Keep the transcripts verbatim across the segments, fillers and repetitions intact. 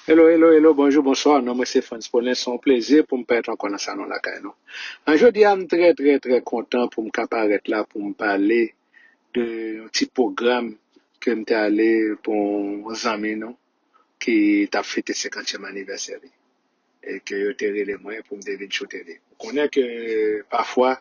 Hello, hello, hello, bonjou, bonswa. Non mwen se Frantz Paulin. Se yon plezi pou m parèt ankò nan salon lakay nou. An jodi a, m trè, trè, trè kontan pou m ka parèt la pou m pale de yon ti pwogram ke m te ale pou yon zanmi nou ki t ap fete senkantyèm anivèsè li. E ke yo te rele mwen pou m te vin choute li. Ou konnen ke pafwa,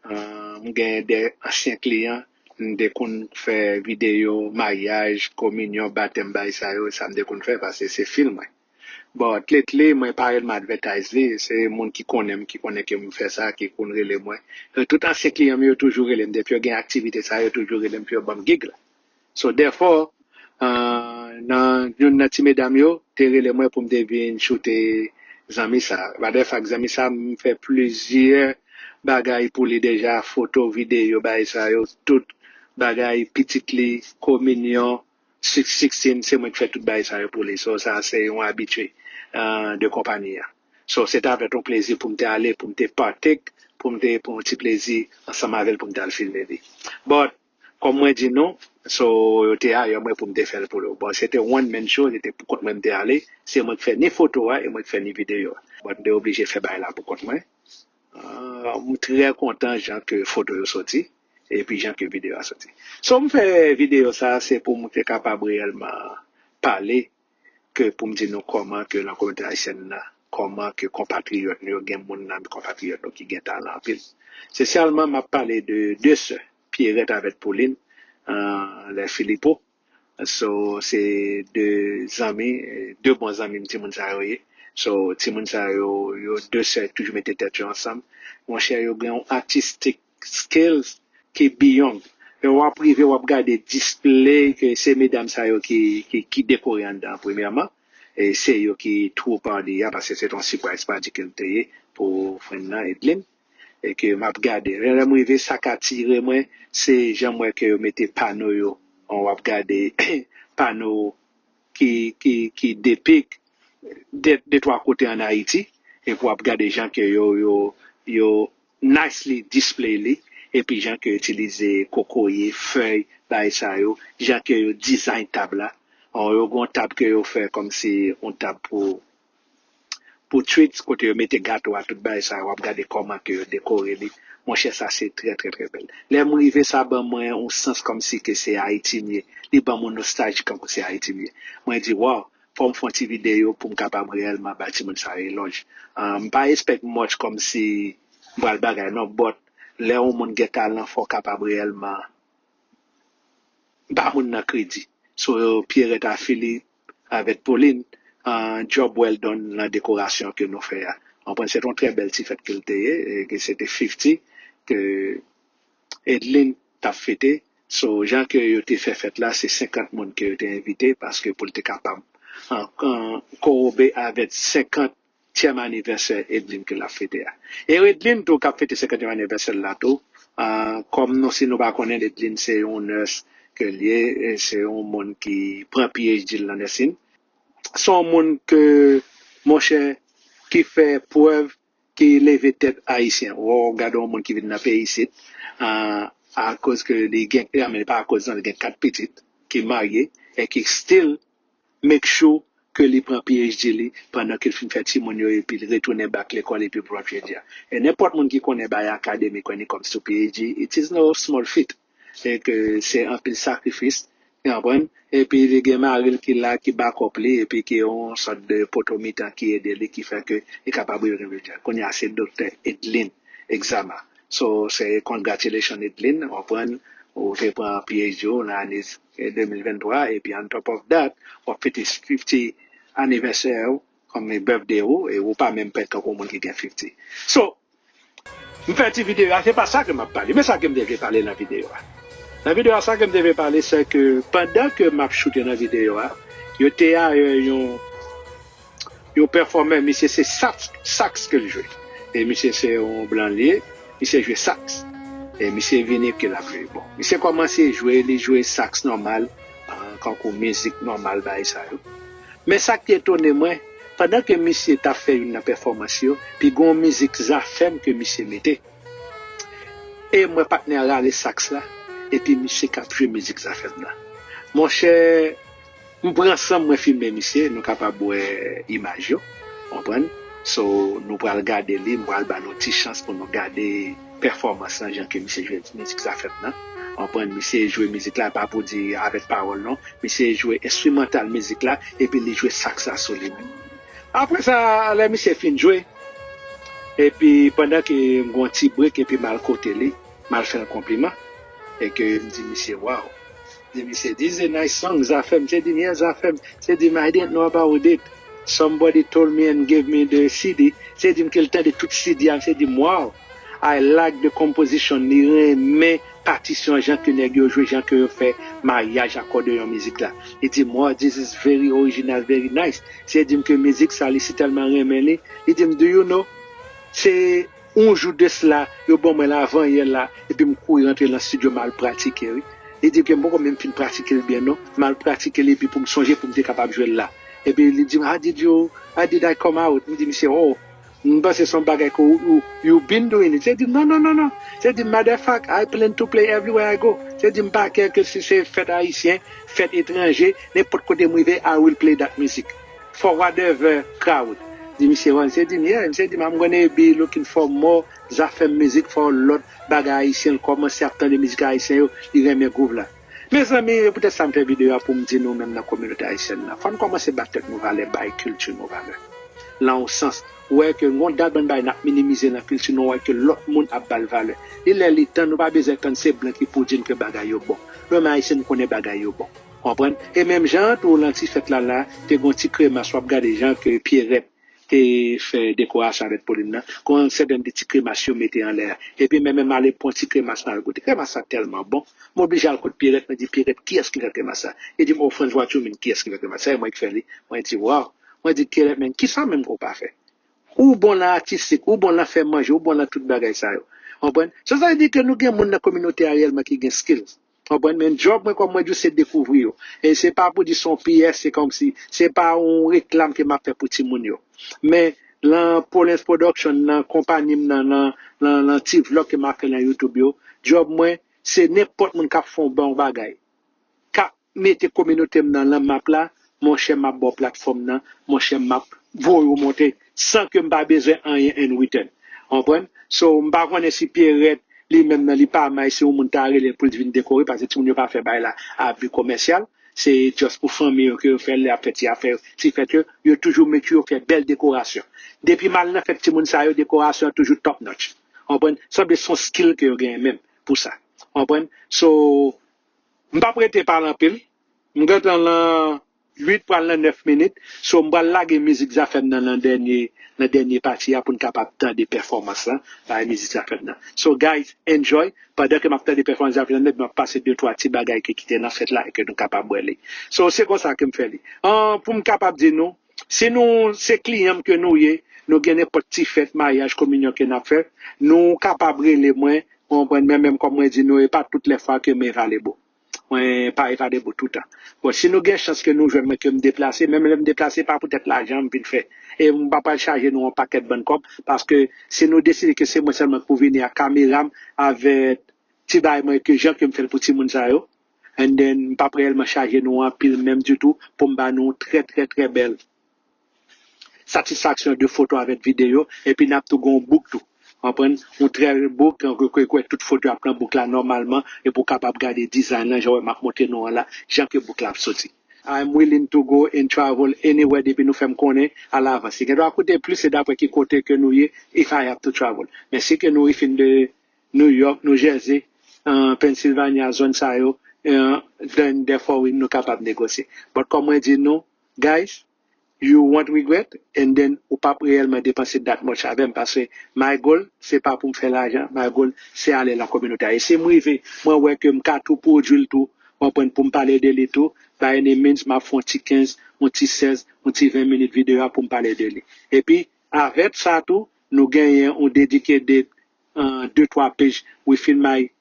euh, m gen de ansyen kliyan, m te konn fè videyo maryaj, kominyon, batèm, bagay sa yo, sa m te konn fè paske se fil mwen. But lately, mwen pa rèlman advertise li, se moun ki konnen m, ki konnen ke m fè sa, ki konn rele mwen. E tout ansyen kliyan m yo toujou rele m, depi yo gen aktivite sa, yo toujou rele m pou yo ban m gig la. So therefore, uh, nan youn nan ti medam yo te rele mwen pou m te vin choute zanmi sa. Matter of fact, zanmi sa, m fè plizyè bagay pou li deja, foto, videyo, bagay sa yo, tout bagay, pitit li, kominyon, sweet sixteen, se mwen ki fè tout bagay sa yo pou li. So sa se yon abitye, uh, de konpayi a. So se t avèk yon plezi pou m te ale, pou m te partake, pou m te pran yon ti plezi ansanm avè l pou m te al filme li. But kòm mwen di nou, so yo te hire mwen pou m te fè l pou yo. Bon, se te one man show, se te pou kont mwen m te ale. Se mwen ki fè ni foto a e mwen ki fè ni videyo a. But m te oblije fè bagay la pou kont mwen. Ah, m trè kontan jan ke foto yo soti epi jan ke videyo a soti. So m fè videyo sa, se pou m te kapab reyèlman pale ke pou m di nou kòman ke nan kominote ayisyèn nan, kòman ke konpatriyòt nou yo, gen moun nan konpatriyòt nou ki gen talan anpil. Espesyalman, m ap pale de de sè, Pierrette avèk Pauline, euh, les Philippot. So, se de zanmi, de bon zanmi m timoun sa yo ye. So, timoun sa yo, yo de sè toujou mete tèt yo ansanm. Monchè, yo gen yon artistic skills ki beyond. Lè w ap rive, w ap gade display ke se medam sa yo ki, ki, ki dekore anndan an premyèman. E se yo ki throw party a, paske se te yon surprise party ke l te ye pou friend nan, Edlin. E ke m ap gade. Lè, lè m rive, sa k atire mwen, se jan m wè ke yo mete pano yo. W ap gade pano ki, ki, ki depik de, de twa kote ann Ayiti, epi w ap gade jan ke yo, yo, yo nicely display li, epi jan ke yo itilize kokoye, fèy, bagay sa yo, jan ke yo design tab la. Or, yo gen yon tab ke yo fè kòmsi yon tab pou, pou treats, kote yo mete gato a, tout bagay sa yo, w ap gade kòman ke yo dekore li. Monchè, sa se trè, trè, trè bèl. Lè m rive, sa ban mwen yon sans kòmsi ke se Ayiti m ye. Li ban mwen nostalji kòmsi se Ayiti m ye. Mwen di, wow, fò m fè yon ti videyo pou m kapab reyèlman bay timoun sa yo elòj. Ah, m pa expect much kòmsi m pral bagay, non, but lè yon moun gen talan, fò w kapab reyèlman ba moun nan kredi. So, Pierrette a Philippe avèk Pauline, ah, job well done nan dekorasyon ke nou fè a. Ou konprann, se te yon trè bèl ti fèt ke l te ye, e ke se te fifty, ke Edlin t ap fete. So, jan ke yo te fè fèt la, se senkant moun ke yo te envite, paske pou l te kapab, ah, ah, korobe avèk senkant tyèm anivèsè Edlin ke l ap fete a. E Edlin tou k ap fete senkantyèm anivèsè l la tou, ah, kòm nou, si nou pa konnen, Edlin se yon nurse ke l ye, e se yon moun ki pran P H D l nan nursing. Se yon moun ke, monchè, ki fè prèv, ki leve tèt Ayisyen. Ou gade yon moun ki vin nan peyi isit, ah, akoz ke li gen, I mean, pa akoz, non, li gen kat pitit, ki marye, e ki still make sure ke li pran P H D li pandan ke l fin fè timoun yo, epi l retounen back lekòl epi pran P H D a. E nenpòt moun ki konnen bagay akademik when it comes to P H D, it is no small feat. E ke se anpil sakrifis, ou konprann? Epi li gen mari l ki la, ki back up li, epi ki yon sòt de poto mitan ki ede li, ki fè ke li kapab rive kote l ye. Kounye a se Doktè Edlin Exama. So, se congratulations Edlin, ou konprann, ou te pran P H D ou nan ane de mil venntwa, epi on top of that, w ap fete fifty anivèsè ou, kòm birthday ou, e ou pa menm pèt kankou moun ki gen fifty. So, m fè ti videyo a, se pa sa ke m ap pale, men sa ke m te vle pale nan videyo a. Nan videyo a, sa ke m te vle pale, se ke pandan ke m ap choute nan videyo a, yo te hire yon, yon pèfòmè, misye se sax, sax ke l jwe. E misye se yon blan li ye, misye jwe sax. E misye vini ke l ap jwe. Bon, misye kòmanse jwe, li jwe sax nòmal, ah, kankou mizik nòmal, bagay sa yo. Men sa ki etone mwen, pandan ke misye t ap fè youn nan pèfòmans yo, pi gen yon mizik Zafèm ke misye mete. E m wè patnè a rale sax la, epi misye k ap jwe mizik Zafèm nan. Monchè, M pran san m, mwen filme misye, nou kapab wè imaj yo, konprann? So, nou pral gade li, m pral ba nou ti chans pou nou gade pèfòmans lan, jan ke misye jwe mizik Zafèm nan. Konprann? Misye jwe mizik la, pa pou di avèk pawòl non, misye jwe enstrimantal mizik la, epi li jwe sax la sou li menm. Apre sa, lè misye fin jwe, epi pandan ke m gon ti break, epi m al kote li, m al fè l konpliman, e ke m di misye, wow. Di misye, this is a nice song, Zafèm. Misye di m, yeah, Zafèm. Misye di m, I didn't know about it. Somebody told me and gave me the C D. Misye di m ke l tande tout C D a, misye di m, wow. I like the composition. Li renmen patisyon, jan ke nèg yo jwe, jan ke yo fè maryaj akòdeyon mizik la. Li di m, wow, this is very original, very nice. Misye di m ke mizik sa, li si tèlman renmen li. Li di m, do you know? Se yon jou de sila, yo ban mwen l avan yè la, epi m kouri rantre nan estidyo, m al pratike, wi. Li di ke m poko menm fin pratike l byen non. M al pratike l epi pou m sonje pou m te kapab jwe l la. Epi li di m, how did you, how did I come out? M di misye, oh, m panse se yon bagay ke ou, ou, you been doing it. Misye di m, non, non, non, non. Misye di m, matter of fact, I plan to play everywhere I go. Misye di m pa kè ke si se fèt ayisyen, fèt etranje, nenpòt kote m rive, I will play that music for whatever crowd. Di misye, wan, misye di m, yeah, misye di m, I'm gonna be looking for more Zafèm mizik, for lòt bagay ayisyen, l kòmanse ap tande mizik ayisyen yo, li renmen gwouv la. Mezanmi, e poutèt sa m fè videyo a pou m di nou menm nan kominote ayisyèn nan, fò n kòmanse ba tèt nou valè, bay kilti nou valè. Nan yon sans, ou wè ke gon dat bann bagay n ap minimize nan kilti nou, ou wè ke lòt moun ap ba l valè. Li lè li tan, nou pa bezwen tann se blan ki pou di n ke bagay yo bon. Nou menm ayisyen, nou konnen bagay yo bon. Konprann? E menm jan an tou, nan ti fèt la la, te gon ti kremas, w ap gade jan ke Pierrette te fè dekorasyon avèk Pauline nan, gon sèten de ti kremas yo mete anlè a. Epi mwen menm ale pran ti kremas la, goute kremas sa tèlman bon. Mwen oblije al kot Pierrette, mwen di, Pierrette, kiyès ki fè kremas sa? Li di m, oh, Frantz, what you mean, kiyès ki fè kremas sa? E mwen ki fè li. Mwen di, wow. Mwen di, Pierrette, men kisa menm ke w pa fè? Ou bon nan atistik, ou bon nan fè manje, ou bon nan tout bagay sa yo. Konprann? So sa vle di ke nou gen moun nan kominote a reyèlman ki gen skills. Konprann? Men djòb mwen, kòm mwen di w, se dekouvri yo. E se pa pou di se yon P S, se kòmsi, se pa yon reklam ke m ap fè pou timoun yo. Men nan Paulens Production, nan konpayi m nan, nan, nan, nan ti vlòg ke m ap fè nan YouTube yo, djòb mwen, se nenpòt moun k ap fè yon bon bagay, k ap mete kominote m nan, nan map la, monchè, m ap ba w platfòm nan, monchè, m ap voye w monte, san ke m pa bezwen anyen in return. Konprann? So, m pa konnen si Pierrette, li menm nan, li pa may, si yon moun ta rele l pou l vin dekore, paske timoun yo pa fè bagay la a bi komèsyal. Se just pou fanmi yo ke yo fè l, lè y ap fè ti afè yo, ti fèt yo, yo toujou make sure yo fè bèl dekorasyon. Depi m al nan fèt timoun sa yo, dekorasyon an toujou top notch. Konprann? Sanble se yon skill ke yo genyen menm pou sa. Konprann? So, m p ap rete pale anpil. M gentan nan uit pral nan nèf minit. So, m pral lage mizik Zafèm nan nan dènye, nan dènye pati a pou n kapab tande pèfòmans lan, bay mizik Zafèm nan. So, guys, enjoy. Pandan ke m ap tande pèfòmans Zafèm nan, m ap pase de twa ti bagay ke kite nan fèt la e ke nou kapab wè li. So, se konsa ke m fè li. An, pou m kapab di nou, si nou se kliyan m ke nou ye, nou gen nenpòt ti fèt, maryaj, kominyon ke n ap fè, nou kapab rele mwen, ou konprann, men menm kòm mwen di nou, e pa tout lè fwa ke m available. Mwen pa available toutan. Bon, si nou gen chans ke nou jwenn mwen ke m deplase, menm lè m deplase, pa poutèt lajan m vin fè. E m pa pral chaje nou yon pakèt bann kòb, paske si nou deside ke se mwen sèlman k pou vini ak kamera m, avèk ti bagay mwen ke jan ke m fè l pou timoun sa yo, and then m p ap reyèlman chaje nou anpil menm ditou pou m ba nou trè, trè, trè bèl satisfaksyon de foto avèk videyo, epi n ap tou gon book tou. Konprann? Yon trè book, ke, ke, ke tout foto ap nan book la nòmalman, epi w kapab gade design lan, jan w wè m ap montre nou an la, jan ke book la ap soti. I'm willing to go and travel anywhere depi nou fè m konnen alavans. Li gen dwa koute plis, se dapre ki kote ke nou ye, if I have to travel. Men si ke nou fin de New York, New Jersey, uh, Pennsylvania, zòn sa yo, uh, then therefore wi, nou kapab negosye. But kòm mwen di nou, guys, you won't regret, and then ou p ap reyèlman depanse that much avè m, paske my goal, se pa pou m fè lajan, my goal, se ale nan kominote a. E si m rive, mwen wè ke m ka tou pwodui l tou, w konprann, pou m pale de li tou, by any means, m ap fè yon ti kenz, yon ti sèz, yon ti ven minit videyo a pou m pale de li. Epi, avèk sa tou, nou genyen yon dedicated, uh, de twa page within my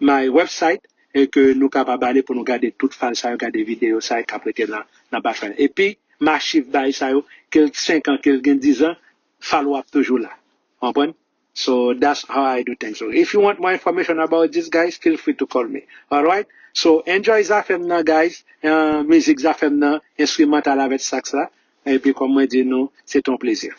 my website, e ke nou kapab ale pou nou gade tout file sa yo, gade videyo sa yo k ap rete nan, nan background. Epi, m achieve bagay sa yo, ke l senk an, ke l gen diz an, follow up toujou la. Konprann? So, that's how I do things. So, if you want more information about this, guys, feel free to call me. Alright? So, enjoy zafè m nan, guys. Uh, mizik zafè m nan, enstrimantal avèk sax la. Epi, kòm mwen di nou, se ton plezi.